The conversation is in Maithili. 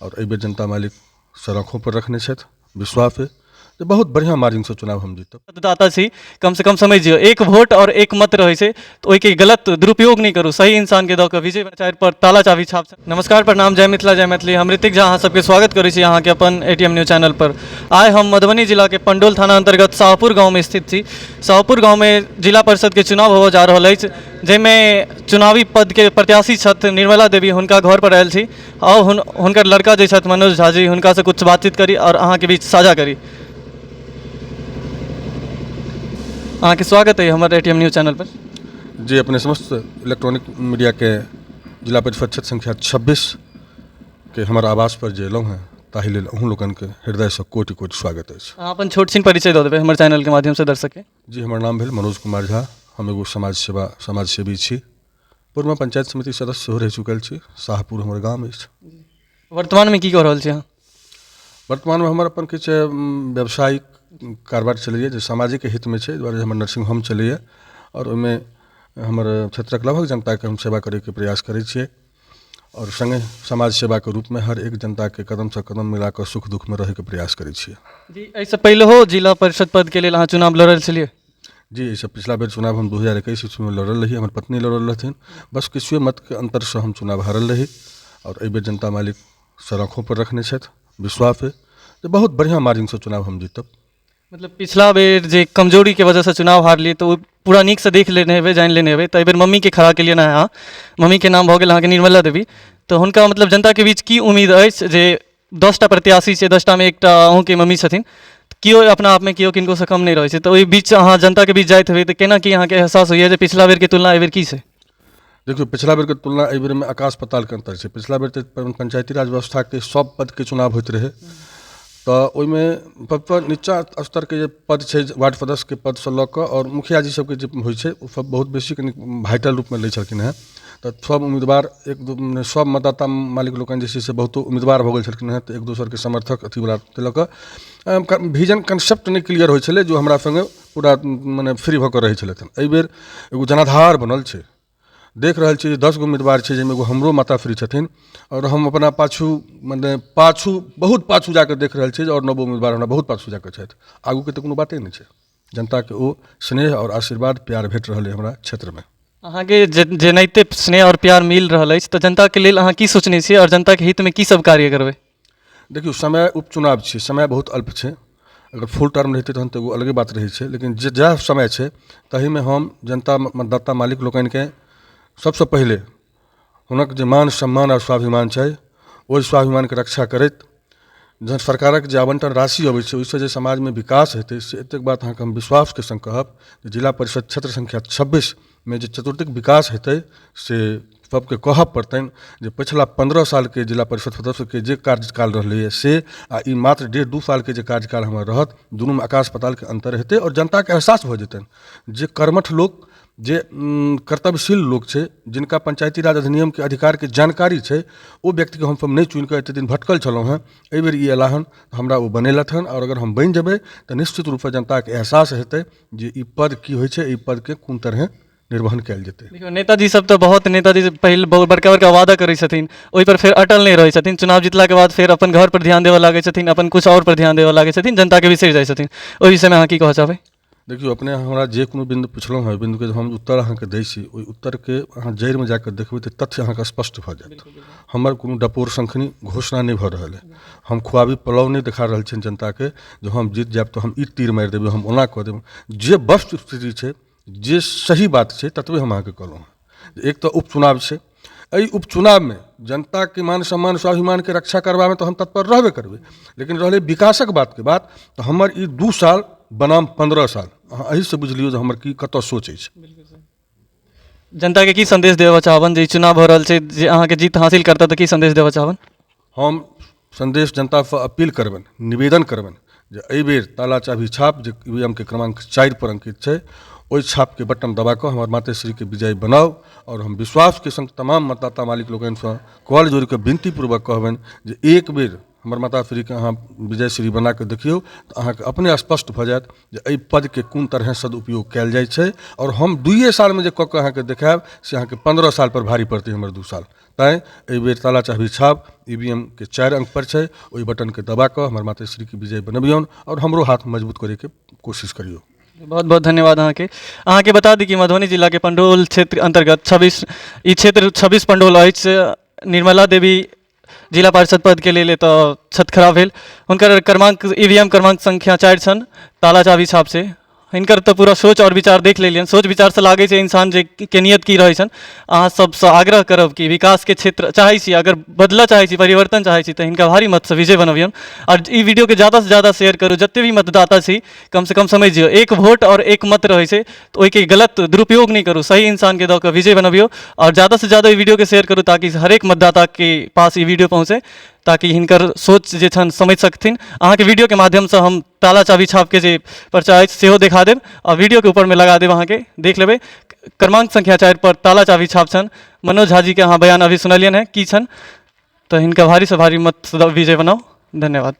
आओर एहिबेर जनता मालिक सड़कोपर रखने छथि विश्वास अइ जे बहुत बढ़िआँ मार्जिनसँ चुनाव हम जीतब। मतदाता छी, कमसँ कम समझि जियौ, एक वोट आओर एक मत रहै छै, तऽ ओहिके गलत दुरुपयोग नहि करू, सही इंसानके दऽ कऽ विजय 4 पर ताला चाबी छाप। नमस्कार, प्रणाम, जय मिथिला, जय मैथिली। हम ऋतिक झा अहाँ सबके स्वागत करै छी अहाँके अपन एटीएम न्यूज चैनल पर। आइ हम मधुबनी जिलाके पंडौल थाना अंतर्गत शाहपुर गाँवमे स्थित छी। शाहपुर गाँवमे जिला परिषदके चुनाव होबऽ जा रहल अछि, जाहिमे चुनावी पदके प्रत्याशी छथि निर्मला देवी, हुनका घर पर आयल छी। आउ हुनकर लड़का जे छथि मनोज झा जी, हुनकासँ किछु बातचीत करी आओर अहाँके बीच साझा करी। अहाँके स्वागत अइ हमर एटीएम न्यूज चैनल पर। जी, अपने समस्त इलेक्ट्रॉनिक मीडियाके जिला परिषद क्षेत्र संख्या 26 के हमर आवास पर जे एलहुँ हेँ ताहि लेल अहूँ लोकनिके हृदयसँ कोटि कोटि स्वागत अछि। अहाँ अपन छोट छिन परिचय दऽ देबै हमर चैनलके माध्यमसँ दर्शकके। जी, हमर नाम भेल मनोज कुमार झा, हम एगो समाज सेवा समाजसेवी छी, पूर्वमे पंचायत समिति सदस्य सेहो रहि चुकल छी। शाहपुर हमर गाम अछि। वर्तमानमे की कऽ रहल छी अहाँ? वर्तमानमे हमर अपन किछु व्यावसायिक कारोबार चलैए जे सामाजिक हितमे छै, एहि दुआरे हमर नर्सिंग होम चलैए आओर ओहिमे हमर क्षेत्रक लगभग जनताके हम सेवा करैके प्रयास करै छियै आओर सङ्गे समाज सेवाके रूपमे हर एक जनताके कदमसँ कदम मिला कऽ सुख दुःखमे रहैके प्रयास करै छियै। जी, एहिसँ पहिलहो जिला परिषद पदके लेल अहाँ चुनाव लड़ल छलियै? जी, एहिसँ पिछला बेर चुनाव हम 2021 ईस्वीमे लड़ल रही, हमर पत्नी लड़ल रहथिन, बस किछुए मतके अन्तरसँ हम चुनाव हारल रही। आओर एहिबेर जनता मालिक सड़कोपर रखने छथि विश्वास अइ जे बहुत बढ़िआँ मार्जिनसँ चुनाव हम जीतब। मतलब पिछला बेर जे कमजोरीके वजहसँ चुनाव हारलियै तऽ ओ पूरा नीकसँ देख लेने हेबै, जानि लेने हेबै, तऽ एहिबेर मम्मीके खड़ा केलियनि हँ अहाँ, मम्मीके नाम भऽ गेल अहाँके निर्मला देवी, तऽ हुनका मतलब जनताके बीच की उम्मीद अछि जे 10टा प्रत्याशी छै, 10टामे एकटा अहूँके मम्मी छथिन, केओ अपना आपमे केओ किनकोसँ कम नहि रहै छै, तऽ ओहि बीच अहाँ जनताके बीच जाइत हेबै तऽ केना की अहाँके एहसास होइए जे पिछला बेरके तुलना एहिबेर की छै? देखियौ, पिछला बेरके तुलना एहि बेरमे आकाश पातालके अन्तर छै। पिछला बेर तऽ पंचायती राज व्यवस्थाके सभ पदके चुनाव होइत रहै तऽ ओहिमे सबसँ नीचाँ स्तरके जे पद छै, वार्ड सदस्यके पदसँ लऽ कऽ आओर मुखिया जी सबके जे होइ छै, ओ सब बहुत बेसी कनि वाइटल रूपमे लै छलखिन हेँ, तऽ सब उम्मीदवार एक दू सब मतदाता मालिक लोकनि जे छै से बहुतो उम्मीदवार भऽ गेल छलखिन हेँ, तऽ एक दोसरके समर्थक अथीवला ताहि लऽ कऽ विजन कॉन्सेप्ट नहि क्लियर होइ छलै, जो हमरा सङ्गे पूरा मने फ्री भऽ कऽ रहै छलथि हेँ। एहिबेर एगो जनाधार बनल छै, देख रहल छी जे 10 गो उम्मीदवार छै जाहिमे एगो हमरो माताश्री छथिन आओर हम अपना पाछू मने पाछू बहुत पाछू जाकऽ देख रहल छी जे आओर 9 उम्मीदवार हमरा बहुत पाछू जाकऽ छथि, आगूके तऽ कोनो बाते नहि छै। जनताके ओ स्नेह आओर आशीर्वाद प्यार भेट रहल अइ हमरा क्षेत्रमे। अहाँके जेनाहिते स्नेह आओर प्यार मिल रहल अछि तऽ जनताके लेल अहाँ की सोचने छियै आओर जनताके हितमे की सब कार्य करबै? देखियौ, समय उपचुनाव छै, समय बहुत अल्प छै, अगर फुल टर्म रहितै तहन तऽ एगो अलगे बात रहै छै, लेकिन जे जएह समय छै ताहिमे हम जनता मतदाता मालिक लोकनिके सबसँ पहिले हुनक जे मान सम्मान आओर स्वाभिमान छै ओहि स्वाभिमानके रक्षा करैत जहन सरकारक जे आवंटन राशि अबै छै ओहिसँ जे समाजमे विकास हेतै से एतेक बात अहाँके हम विश्वासके सङ्ग कहब जे जिला परिषद क्षेत्र संख्या 26मे जे चतुर्दिक विकास हेतै से सबके कहऽ पड़तनि जे पछिला 15 सालके जिला परिषद सदस्यके जे कार्यकाल रहलैए से आ ई मात्र 1.5-2 सालके जे कार्यकाल हमर रहत, दुनूमे आकाश पातालके अन्तर हेतै आओर जनताके एहसास भऽ जेतनि जे कर्मठ लोक, जे कर्तव्यशील लोक छै, जिनका पंचायती राज अधिनियमके अधिकारके जानकारी छै, ओ व्यक्तिके हमसब नहि चुनिकऽ एतेक दिन भटकल छलहुँ हेँ, एहिबेर ई अयला हन, हमरा ओ बनेलथि हन आओर अगर हम बनि जेबै तऽ निश्चित रूपसँ जनताके एहसास हेतै जे ई पद की होइ छै, एहि पदके कोन तरहे निर्वहन कयल जेतै। देखियौ, नेताजी सब तऽ बहुत नेताजी सब पहिल बहुत बड़का बड़का वादा करै छथिन, ओहिपर फेर अटल नहि रहै छथिन, चुनाव जितलाके बाद फेर अपन घर पर ध्यान देबऽ लागै छथिन, अपन किछु आओर पर ध्यान देबऽ लागै छथिन, जनताके बिसरि जाइ छथिन, ओहि विषयमे अहाँ की कहऽ चाहबै? देखियौ, अपने हमरा जे कोनो बिन्दु पुछलहुँ हँ, ओहि बिन्दुके हम उत्तर अहाँके दै छी, ओहि उत्तरके अहाँ जड़िमे जाकऽ देखबै तऽ तथ्य अहाँके स्पष्ट भऽ जायत। हमर कोनो डपोर शंखनी घोषणा नहि भऽ रहल अइ, हम खुआबी पुलाव नहि देखा रहल छियनि जनताके जे हम जीत जायब तऽ हम ई तीर मारि देबै, हम ओना कऽ देबै। जे वस्तु स्थिति छै, जे सही बात छै, ततबे हम अहाँके कहलहुँ हँ। एक तऽ उपचुनाव छै, एहि उपचुनावमे जनताके मान सम्मान स्वाभिमानके रक्षा करबामे तऽ हम तत्पर रहबे करबै, लेकिन रहलै विकासक बातके बात तऽ हमर ई 2 साल बनाम 15 साल, अहाँ एहिसँ बुझि लियौ जे हमर की कतऽ सोच अछि। जनताके की सन्देश देबऽ चाहबनि जे ई चुनाव भऽ रहल छै, जे अहाँके जीत हासिल करता तऽ की सन्देश देबऽ चाहबनि? हम सन्देश जनतासँ अपील करबनि, निवेदन करबनि जे एहिबेर ताला चाभी छाप जे ई वी एम के क्रमांक 4 पर अंकित छै, ओहि छापके बटन दबा कऽ हमर मातेश्रीके विजय बनाउ। आओर हम विश्वासके सङ्ग तमाम मतदाता मालिक लोकनिसँ कल जोड़ि कऽ विनतीपूर्वक कहबनि जे एक बेर हमर माताश्रीके अहाँ विजयश्री बना कऽ देखियौ तऽ अहाँके अपने स्पष्ट भऽ जायत जे एहि पदके कोन तरहे सदुपयोग कयल जाइ छै। आओर हम दुइए सालमे जे कऽ कऽ अहाँके देखायब से अहाँके 15 सालपर भारी पड़तै हमर 2 साल। तैँ एहिबेर ताला चाभी छाप ई वी एम के 4 अङ्कपर छै, ओहि बटनके दबा कऽ हमर मातृश्रीके विजय बनबियौन आओर हमरो हाथ मजबूत करैके कोशिश करियौ। बहुत बहुत धन्यवाद अहाँके। अहाँके बता दी कि मधुबनी जिलाके पंडौल क्षेत्र अन्तर्गत 26 ई क्षेत्र 26 पंडौल अछि। निर्मला देवी जिला पार्षद पदके लेल एतऽ छत खराब भेल, हुनकर क्रमांक ई वी एम क्रमांक संख्या 4 छनि, ताला चाभी छाप छै। हिनकर तऽ पूरा सोच आओर विचार देख लेलियनि, सोच विचारसँ लागै छै इंसान जे के नियत की रहै छनि। अहाँ सबसँ आग्रह करब कि विकासके क्षेत्र चाहै छी, अगर बदलऽ चाहै छी, परिवर्तन चाहै छी, तऽ हिनका भारी मतसँ विजय बनबियौन। आओर ई वीडियोके ज्यादासँ ज्यादा शेयर करू, जतेक भी मतदाता छी कमसँ कम समझि जियौ एक वोट आओर एक मत रहै छै, तऽ ओहिके गलत दुरुपयोग नहि करू, सही इंसानके दऽ कऽ विजय बनबियौ। आओर ज्यादासँ ज्यादा ई वीडियोके शेयर करू ताकि हरेक मतदाताके पास ई वीडियो पहुँचै, ताकि हिनकर सोच जे छनि समझि सकथिन। अहाँके वीडियोके माध्यमसँ हम ताला चाभी छापके जे पर्चा अछि सेहो देखा देब आओर वीडियोके ऊपरमे लगा देब, अहाँके देख लेबै। क्रमांक संख्या 4 पर ताला चाभी छाप छनि। मनोज झा जीके अहाँ बयान अभी सुनलियनि हेँ की छनि, तऽ हिनका भारीसँ भारी मत विजय बनाउ। धन्यवाद।